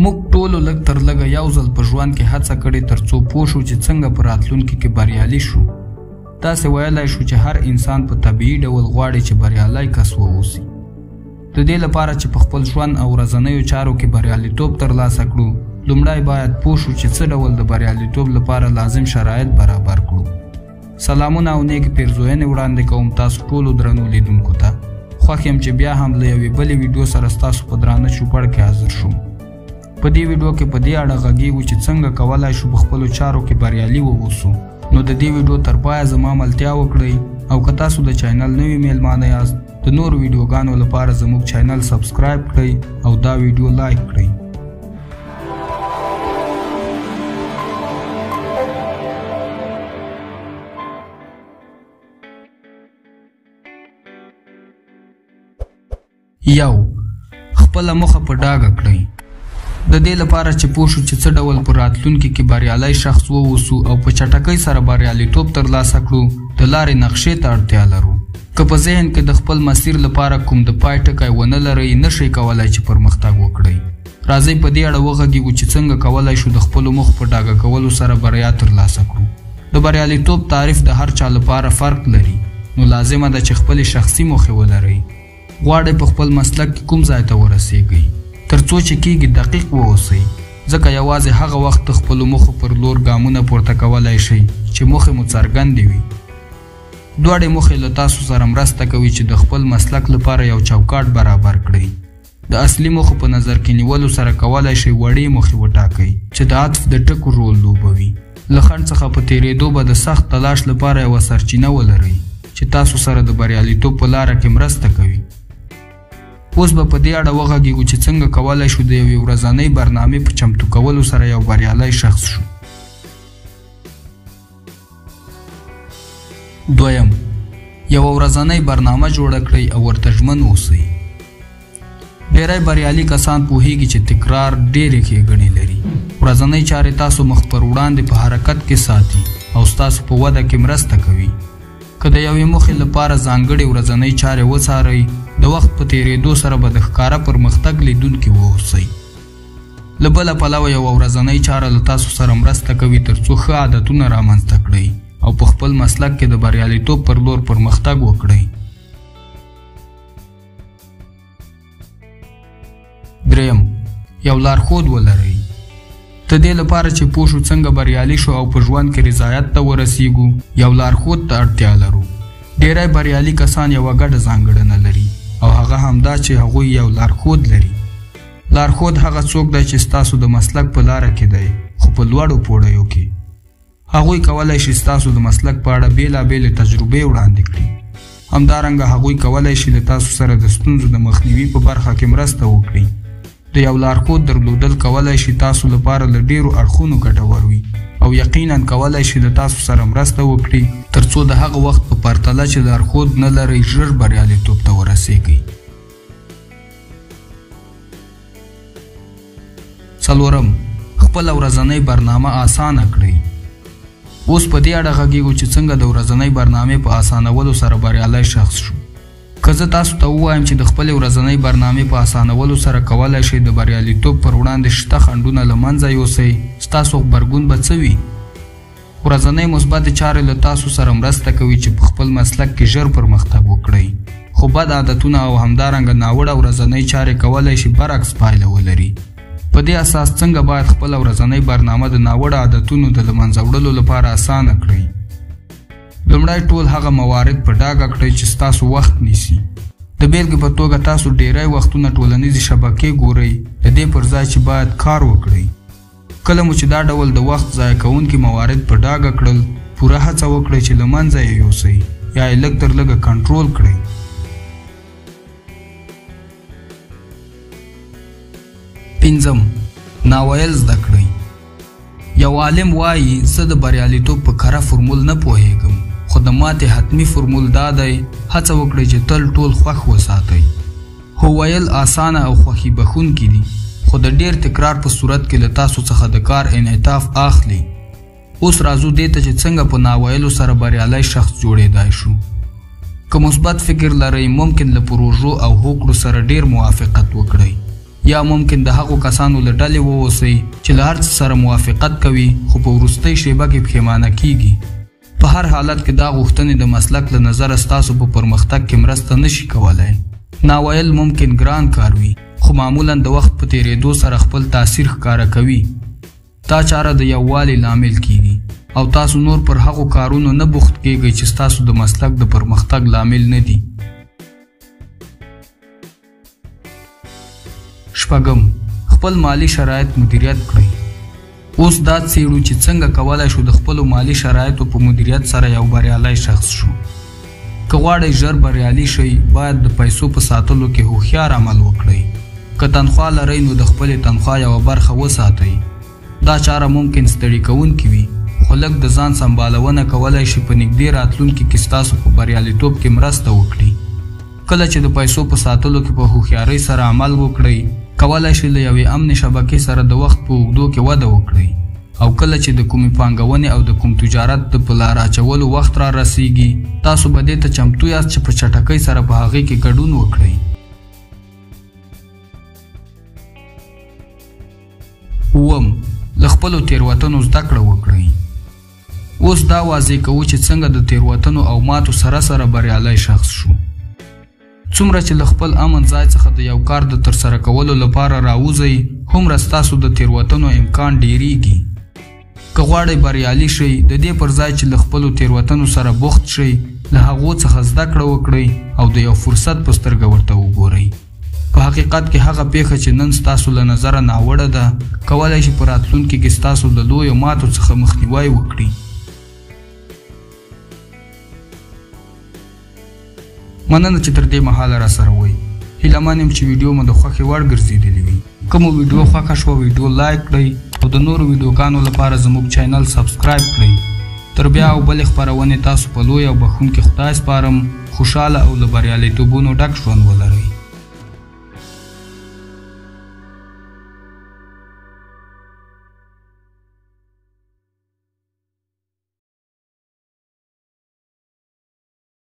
موږ ټولو لږ تر لږه یو ځل په ژوند کې هڅه کړې ترڅو پوه شو چې څنګه په راتلونکي کې بریالي شو. داسې ویلای شو چې هر انسان په طبیعي ډول غواړي چې بریالی کس واوسي. د دې لپاره چې په خپل ژوند او ورځنیو چارو کې بریالیتوب ترلاسه کړو، لومړی باید پوه شو چې څه ډول د بریالیتوب لپاره لازم شرایط برابر کړو. سلامونه او نیکې پیرزوینې وړاندې کوم تاسو ټولو درنو لیدونکو ته. خوښ یم چې بیا هم له یوې بلې ویډیو سره ستاسو په درانه چوپړ کې حاضر شوم. په دې ویډیو کې په دې اړه غږیږو چې څنګه کولای شو په خپلو چارو کې بریالي واوسو. نو د دې ویډیو تر پایه زما ملتیا وکړئ، او که تاسو د چینل نوي میلمانه یاست، د نورو ویډیوګانو لپاره زموږ چینل subscribe کړئ او دا ویډیو like کړئ. یو، خپله موخه په ډاګه کړئ. د دې لپاره چې پوه شو چې څه ډول په راتلونکي کې بریالی شخص واوسو او په چټکۍ سره بریالیتوب ترلاسه کړو، د لارې نقشې ته اړتیا لرو. که په ذهن کې د خپل مسیر لپاره کوم د پای ټکی ونه لرئ، نشئ کولای چې پرمختګ وکړئ. راځئ په دې اړه وغږیږو چې څنګه کولای شو د خپلو موخو په ډاګه کولو سره بریا ترلاسه کړو. د بریالیتوب تعریف د هر چا لپاره فرق لري، نو لازمه ده چې خپلې شخصي موخې ولرئ. غواړئ په خپل مسلک کې کوم ځای ته ورسیږئ، ترڅو چې کیږي دقیق واوسئ، ځکه یوازې هغه وخت د خپلو موخو پر لور ګامونه پورته کولای شئ چې موخې مو څرګندې وي. دواړې موخې له تاسو سره مرسته کوي چې د خپل مسلک لپاره یو چوکاټ برابر کړئ. د اصلي موخو په نظر کې نیولو سره کولای شئ وړې موخې وټاکئ چې د عطف د ټکو رول لوبوي. له خنډ څخه په تېرېدو به د سخت تلاش لپاره یوه سرچینه ولرئ چې تاسو سره د بریالیتوب په لاره کې مرسته کوي. اوس به په دې اړه وغږیږو چې څنګه کولای شو د یوې ورځنۍ برنامې په چمتو کولو سره یو بریالی شخص شو. دویم، یوه ورځنۍ برنامه جوړه کړئ او ورته ژمن اوسئ. ډیری بریالي کسان پوهیږي چې تکرار ډېرې ښېګڼې لري. ورځنۍ چارې تاسو مخ پر وړاندې په حرکت کې ساتي او ستاسو په وده کې مرسته کوي. که د یوې موخې لپاره ځانګړې ورځنۍ چارې وڅارئ، د وخت په تېرېدو سره به د ښکاره پرمختګ لیدونکي واوسئ. له بله پلوه یوه ورځنۍ چاره له تاسو سره مرسته کوي ترڅو ښه عادتونه رامنځته کړئ او په خپل مسلک کې د بریالیتوب پر لور پرمختګ وکړئ. دریم، یو لارښود ولرئ. د دې لپاره چې پوه شو څنګه بریالي شو او په ژوند کې رضایت ته ورسیږو، یو لارښود ته اړتیا لرو. ډیری بریالي کسان یوه ګډه ځانګړنه لري، او هغه هم دا چې هغوی یو لارښود لري. لارښود هغه څوک دی چې ستاسو د مسلک په لاره کې دی، خو په لوړو پوړیو کې. هغوی کولای شي ستاسو د مسلک په اړه بېلابېلې تجربې وړاندې کړي. همدارنګه هغوی کولای شي له تاسو سره د ستونزو د مخنیوي په برخه کې مرسته وکړي. د یو لارښود درلودل کولای شي تاسو لپاره له ډېرو اړخونو ګټور وي، او یقینا کولای شي له تاسو سره مرسته وکړي ترڅو د هغه وخت په پرتله چې لارښود نه لرئ ژر بریالیتوب ته ورسیږئ. څلورم، خپله ورځنۍ برنامه اسانه کړئ. اوس په دې اړه غږیږو چې څنګه د ورځنۍ برنامې په اسانولو سره بریالی شخص شو. که زه تاسو ته ووایم چې د خپلې ورځنۍ برنامې په اسانولو سره کولای شئ د بریالیتوب پر وړاندې شته خنډونه له منځه یوسئ، ستاسو غبرګون به څه وي؟ ورځنۍ مثبتې چارې له تاسو سره مرسته کوي چې په خپل مسلک کې ژر پرمختګ وکړئ، خو بد عادتونه او همدارنګه ناوړه ورځنۍ چارې کولای شي برعکس پایله ولري. په دې اساس څنګه باید خپله ورځنۍ برنامه د ناوړه عادتونو د له منځه وړلو لپاره اسانه کړئ؟ لومړی، ټول هغه موارد په ډاګه کړئ چې ستاسو وخت نیسي. د بېلګې په توګه تاسو ډیری وختونه ټولنیزې شبکې ګورئ د دې پر ځای چې باید کار وکړئ. کله مو چې دا ډول د وخت ضایع کوونکي موارد په ډاګه کړل، پوره هڅه وکړئ چې له منځه یې یوسئ یا یې لږ تر لږه کنټرول کړئ. پنځم، ناویل زده کړئ. یو عالم وایي، زه د بریالیتوب په کره فرمول نه پوهیږم، خو د ماتې حتمي فرمول دا دی، هڅه وکړئ چې تل ټول خوښ وساتئ. هو ویل اسانه او خوښي بښونکي دي، خو د ډیر تکرار په صورت کې له تاسو څخه د کار انعطاف اخلي. اوس راځو دې ته چې څنګه په ناویلو سره بریالی شخص جوړېدای شو. که مثبت فکر لرئ، ممکن له پروژو او هوکړو سره ډیر موافقت وکړئ. یا ممکن د هغو کسانو له ډلې واوسئ چې له هر څه سره موافقت کوي، خو په وروستۍ شېبه کې پښېمانه کیږي. په هر حالت کې دا غوښتنې د مسلک له نظره ستاسو په پرمختګ کې مرسته نشي کولای. ناویل ممکن ګران کار وي، خو معمولا د وخت په تېرېدو سره خپل تاثیر ښکاره کوي. دا چاره د یووالي لامل کیږي او تاسو نور پر هغو کارونو نه بوخت کیږئ چې ستاسو د مسلک د پرمختګ لامل نه دي. شپږم، خپل مالي شرایط مدیریت کړئ. اوس دا څېړو چې څنګه کولای شو د خپلو مالي شرایطو په مدیریت سره یو بریالی شخص شو. که غواړئ ژر بریالي شئ، باید د پیسو په ساتلو کې هوښیار عمل وکړئ. که تنخوا لرئ نو د خپلې تنخوا یوه برخه وساتئ. دا چاره ممکن ستړي کوونکې وي، خو لږ د ځان سمبالونه کولای شي په نږدې راتلونکي کې ستاسو په بریالیتوب کې مرسته وکړي. کله چې د پیسو په ساتلو کې په هوښیارۍ سره عمل وکړئ، کولای شئ له یوې امنې شبکې سره د وخت په اوږدو کې وده وکړئ. او کله چې د کومې پانګونې او د کوم تجارت د په لار اچولو وخت را رسیږي، تاسو به دې ته چمتو یاست چې په چټکۍ سره په هغې کې ګډون وکړئ. اووم، له خپلو تېروتنو زده کړه وکړئ. اوس دا واضح کوو چې څنګه د تېروتنو او ماتو سره سره بریالی شخص شو. څومره چې له خپل امن ځای څخه د یو کار د ترسره کولو لپاره راوځئ، هومره ستاسو د تېروتنو امکان ډېرېږي. که غواړئ بریالي شئ، د دې پر ځای چې له خپلو تېروتنو سره بوخت شئ، له هغو څخه زده کړه وکړئ او د یو فرصت په سترګه ورته وګورئ. په حقیقت کې هغه پېښه چې نن ستاسو له نظره ناوړه ده، کولای شي په راتلونکي کې ستاسو له لویو ماتو څخه مخنیوی وکړي. مننه چې تر دې مهاله را سره وئ. هیله من یم چې ویډیو مو د خوښې وړ ګرځېدلې وي. که مو ویډیو خوښه شوه، ویډیو لایک کړئ او د نورو ویډیوګانو لپاره زموږ چینل subscribe کړئ. تر بیا او بلې خپرونې تاسو په لوی او بښونکي خدای سپارم. خوشحاله او له بریالیتوبونو ډک ژوند ولرئ.